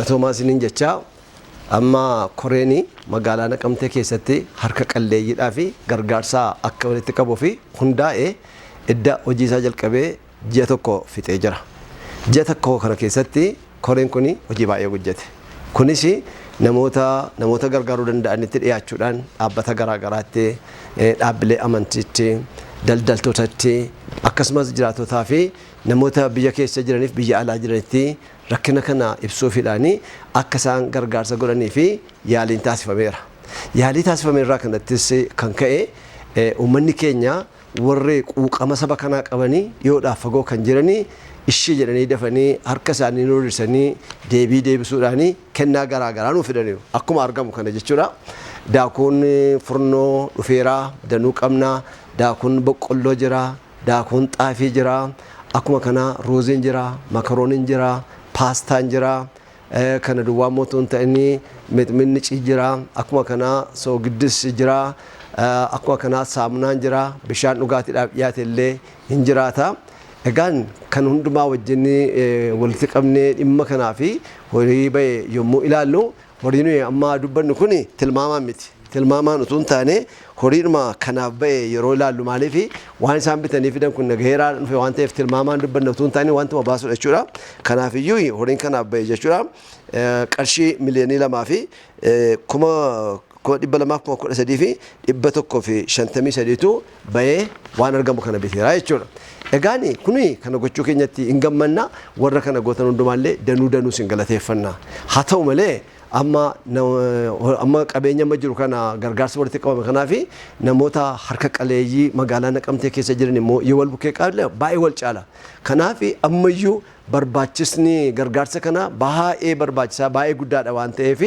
Galatoomaa isiniin jechaa, amma koreen magaalaa Naqamtee keessatti harka qalleeyyiidhaa fi gargaarsaa akka walitti qabuu fi hundaa'e edda hojii isaa jalqabee ji'a tokko fixee jira. Ji'a tokko kana keessatti koreen kun hojii baay'ee hojjete. Kunis namoota gargaaruu danda'anitti dhiyaachuudhaan dhaabbata garaa garaatti, dhaabbilee amantiitti, daldaltootatti, akkasumas jiraatotaa fi namoota biyya keessa jiraniif biyya alaa jiranitti rakkina kana ibsuufiidhaan akka isaan gargaarsa godhanii fi yaaliin taasifameera. Yaalii taasifameerraa kanattis kan ka'e, uummanni keenya warri quuqama saba kanaa qabanii dhiyoodhaaf fagoo kan jiranii ishii jedhanii dafanii harka isaanii nuurisanii deebii deebisuudhaan kennaa garaa garaa nuu fidaniiru. Akkuma argamu kana jechuudha. Daakuun furnoo dhufeeraa danuu qabna. Daakuun boqqolloo jira. Daakuun xaafii jira. Akkuma kana ruuziin jira. Makarooniin jira. Paastaan jira. Kana duwwaa mootuu hin ta'in, mixmixni jira. Akkuma kana soogiddis jira. Akkuma kana saamunaan jira. Bishaan dhugaatiidhaaf dhiyaate illee hin jiraata. Egaan kan hundumaa wajjin walitti qabnee dhimma kanaa fi horii bahe yommuu ilaallu, horii nuyi amma dubbannu kun tilmaamaan miti. Tilmaamaan utuu hin taane, horiidhuma kanaaf bahe yeroo ilaallu, maaliif waan isaan bitanii fidan kun nagaheeraa dhufe waan ta'eef, tilmaamaan dubbanna utuu hin taane wantuma baasudha jechuudha. Kanaaf iyyuu horiin kanaaf bahe jechuudha. Qarshii 2,213,153tu bahee waan argamu kana biteera jechuudha. Egaan kuni kana gochuu keenyatti hin gammanna, warra kana gootan hundumaallee danuu danuu sin galateeffanna. Haa ta'u malee, amma qabeenya amma jiru kana gargaarsa walitti qabame kanaafi namoota harka qaleeyyii magaalaa Naqamtee keessa jiran immoo yoo wal bukkee qabne baay'ee wal caala. Kanaaf ammayyuu barbaachisni gargaarsa kana baay'ee barbaachisaa, baay'ee guddaadha waan ta'eef,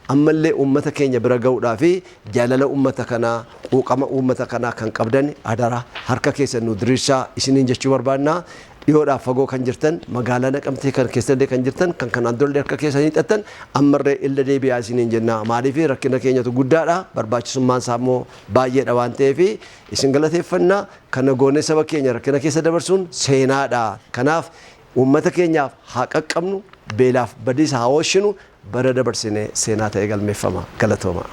ammallee uummata keenya bira ga'uudhaa fi jaalala uummata kanaa, quuqama uummata kanaa kan qabdan, adara harka keessan nu diriirsaa isiniin jechuu barbaanna. Dhiyoodhaaf fagoo kan jirtan, magaalaa Naqamtee kan keessallee kan jirtan, kan kanaan durallee harka keessanii hixattan, ammarree illa deebi'aa isiniin jenna. Maaliif rakkina keenyatu guddaadha, barbaachisummaan isaa immoo baay'eedha waan ta'eef isin galateeffanna. Kana goonee saba keenya rakkina keessa dabarsuun seenaadha. Kanaaf uummata keenyaaf haa qaqqabnu, beelaaf badiisa haa oolchinu, bara dabarsine seenaa ta'e galmeeffama. Galatooma.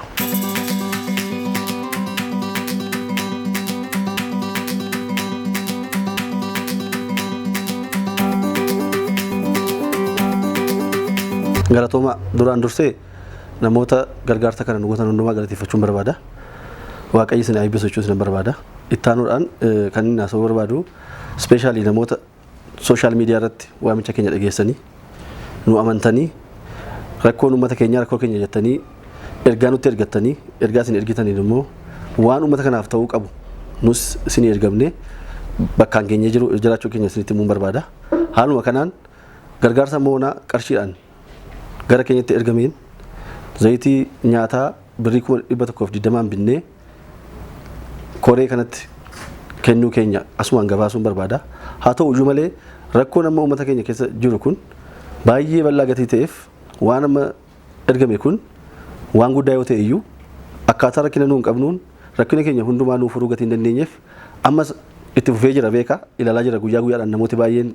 Galatooma. Duraan dursee namoota gargaarsa kana nu gootan hundumaa galateeffachuun barbaada. Waaqayyo isin eebbisu jechuun isin barbaada. Ittaanuudhaan kan inni haasa'uu barbaadu, specially namoota social media irratti waamicha keenya dhageessanii nu amantanii, rakkoon uummata keenyaa rakkoo keenya jettanii ergaa nutti ergattanii, ergaa isin ergitaniin immoo waan uummata kanaaf ta'uu qabu nus isin ergamne bakkaan keenya jiru jiraachuu keenya isinitti himuun barbaada. Haaluma kanaan gargaarsa moonaa qarshiidhaan gara keenyatti ergameen zayitii nyaataa birrii 120,000n binnee koree kanatti kennuu keenya asumaan gabaasuun barbaada. Haa ta'u iyyuu malee, rakkoon amma uummata keenya keessa jiru kun baay'ee bal'aa gatii ta'eef, waan amma ergame kun waan guddaa yoo ta'e iyyuu, akkaataa rakkina nuun qabnuun rakkina keenya hundumaa nuu furuu gatii hin dandeenyeef, ammas itti fufee jira. Beeka, ilaalaa jira. Guyyaa guyyaadhaan namooti baay'een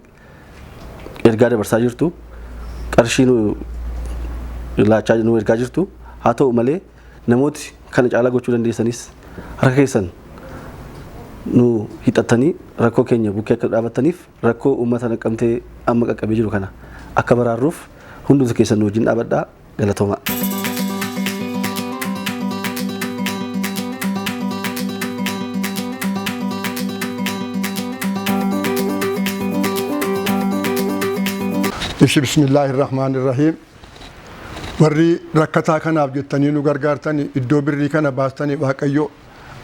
ergaa dabarsaa jirtu, qarshii nu laachaa nu ergaa jirtu. Haa ta'u malee, namooti kana caalaa gochuu dandeessanis harka keessan nu hixattanii rakkoo keenya bukkee akka dhaabattaniif, rakkoo uummata Naqamtee amma qaqqabee jiru kana akka baraarruuf hundumti keessan nu wajjin dhaabadhaa. Galatooma. Ishi, bismillaahi rahmaani rahiim. Warri rakkataa kanaaf jettanii nu gargaartanii, iddoo birrii kana baastanii, Waaqayyo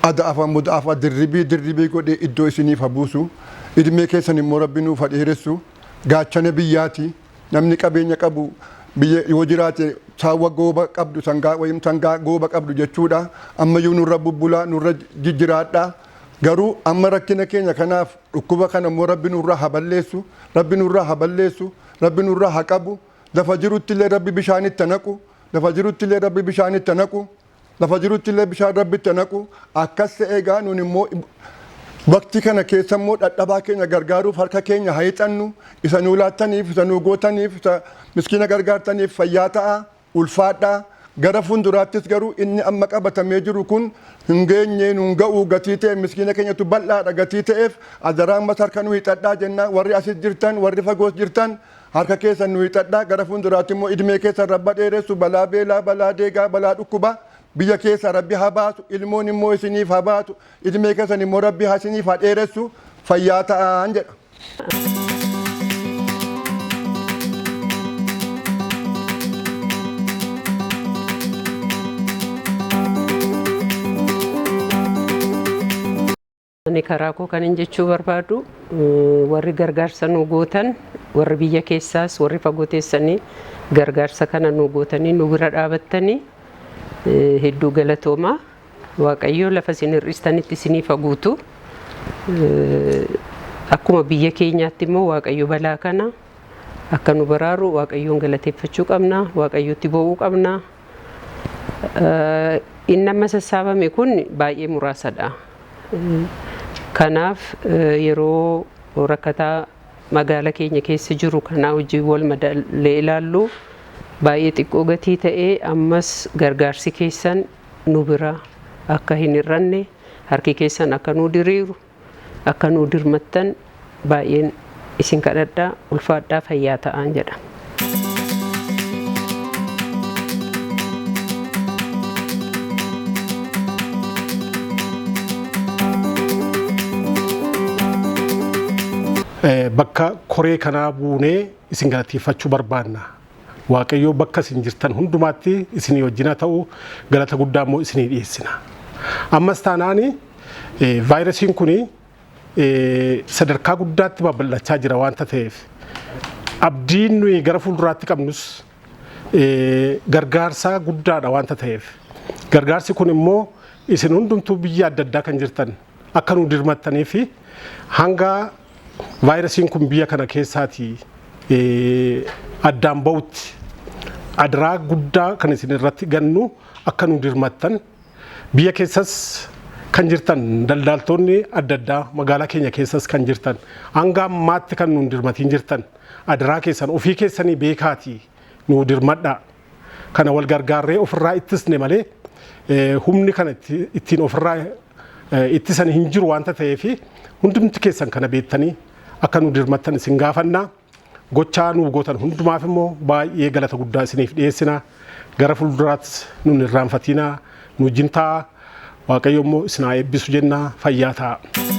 ada afa muda afa dirribii dirribii godhee iddoo isiniif haa buusu. Idmee keessan immoo Rabbi nuuf haa dheeressu. Gaachana biyyaati. Namni qabeenya qabu biyya yoo jiraate saawwa gooba qabdu, sangaa wayim sangaa gooba qabdu jechuudha. Ammayyuu nurra bubbulaa, nurra jijjiraadha. Garuu amma rakkina keenya kanaaf dhukkuba kana immoo Rabbi nurraa haa balleessu, Rabbi nurraa haa balleessu, Rabbi nurraa haa qabu. Lafa jirutti illee Rabbi bishaan itti naqu, lafa jirutti illee Rabbi bishaan itti naqu, lafa jirutti illee bishaan Rabbi itti naqu. Akkas ta'e egaa nun immoo Waqtii kana keessa immoo dhadhabaa keenya gargaaruuf harka keenya haa hiixannu. Isa nuu laattaniif, isa nuu gootaniif, isa miskiina gargaartaniif fayyaa ta'a, ulfaadhaa. Gara fuulduraattis garuu inni amma qabatamee jiru kun hin geenye, nun ga'u gatii ta'e, miskiina keenyatu bal'aadha gatii ta'eef, adaraa ammas harka nu hiixadhaa jenna. Warri asis jirtan, warri fagoos jirtan, harka keessan nu hiixadhaa. Gara fuulduraatti immoo idmee keessan Rabba dheeressu, balaa beelaa, balaa deegaa, balaa dhukkubaa biyya keessa Rabbi haa baasu, ilmoon immoo isiniif haa baatu, idmee keessan immoo Rabbi haa isiniif haa dheeressu, fayyaa ta'aan jedha. Ani karaa koo kanin jechuu barbaadu, warri gargaarsa nu gootan, warri biyya keessaas warri fagoo teessanii gargaarsa kana nu gootanii nu bira dhaabattanii, hedduu galatoomaa. Waaqayyo lafa isin hir'istanitti isiniif haguutu. Akkuma biyya keenyaatti immoo Waaqayyo balaa kana akka nu baraaru Waaqayyoon galateeffachuu qabna. Waaqayyotti bo'uu qabna. Inni amma sassaabame kun baay'ee muraasadha. Kanaaf yeroo rakkataa magaala keenya keessa jiru kanaa wajjin wal madaallee ilaallu baay'ee xiqqoo gatii ta'ee, ammas gargaarsi keessan nu bira akka hin hir'anne, harki keessan akka nu diriiru, akka nu dirmattan baay'een isin kadhadhaa. Ulfaadhaa, fayyaa ta'aan jedha. Bakka koree kanaa buunee isin galateeffachuu barbaanna. Waaqayyo bakka isin jirtan hundumaatti isinii wajjin haa ta'u, galata guddaa immoo isinii dhiyeessina. Ammas taanaani vaayirasiin kun sadarkaa guddaatti babal'achaa jira waanta ta'eef, abdiin nuyi gara fuulduraatti qabnus gargaarsa guddaadha waanta ta'eef, gargaarsi kun immoo isin hundumtuu biyya adda addaa kan jirtan akka nu dirmattanii fi hanga vaayirasiin kun biyya kana keessaatii addaan ba'utti adaraa guddaa kan isin irratti gannu akka nu dirmattan. Biyya keessas kan jirtan, daldaaltonni adda addaa magaalaa keenya keessas kan jirtan, hanga ammaatti kan nu dirmatiin jirtan, adaraa keessan ofii keessanii beekaatii nu dirmadhaa. Kana wal gargaarree ofirraa ittisne malee humni kana ittiin ofirraa ittisan hin jiru waanta ta'eef, hundumti keessan kana beektanii akka nu dirmattan isin gaafannaa. Gochaa nu gootan hundumaaf immoo baay'ee galata guddaa isiniif dhiyeessina. Gara fuulduraattis nun irraanfatinaa, nu wajjin ta'a. Waaqayyo immoo isin haa eebbisu jenna, fayyaa ta'a.